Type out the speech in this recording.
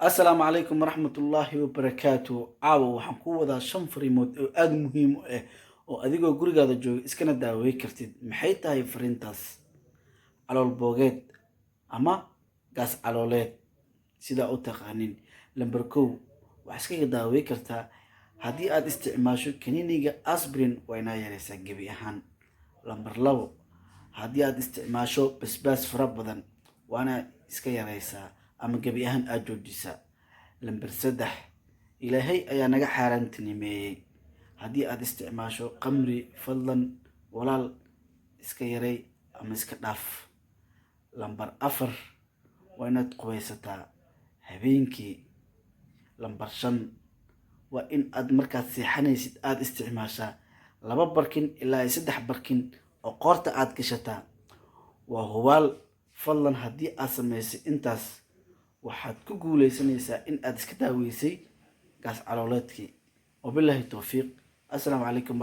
Asalaamu calaykum waraxmatullaahi wabarakaatu. Caawa waxaan ku wadaa shan fariimood oo aada muhiim u ah oo adigoo gurigaada jooga iskana daawey kartid. Maxay tahay fariintaas? Calool boogeed ama gaas calooleed, sidaa u taqaanin. Lamber 1, waxaa iskaga daawey kartaa haddii aad isticmaasho kaniiniga aspirin, waa inaa yareysaa gebi ahaan. Lamber 2, haddii aad isticmaasho basbaas fara badan, waana iska yareysaa ama gebi ahaan aada joojisaa. Lamber 3, Ilaahay ayaa naga xaaraantinimeeyey, haddii aad isticmaasho qamri, fadlan walaal iska yarey ama iska dhaaf. Lamber 4, waa inaad qubaysataa habeenkii. Lamber 5, waa in aad markaad seexanaysid aada isticmaashaa 2 barkin ilaa iyo 3 barkin oo qoorta aad gashataa. Waa hubaal, fadlan haddii aad samaysay intaas, waxaad ku guuleysanaysaa in aad iska daaweysay gaas calooleedkii. Wabilaahi towfiiq. Assalaamu calaykum.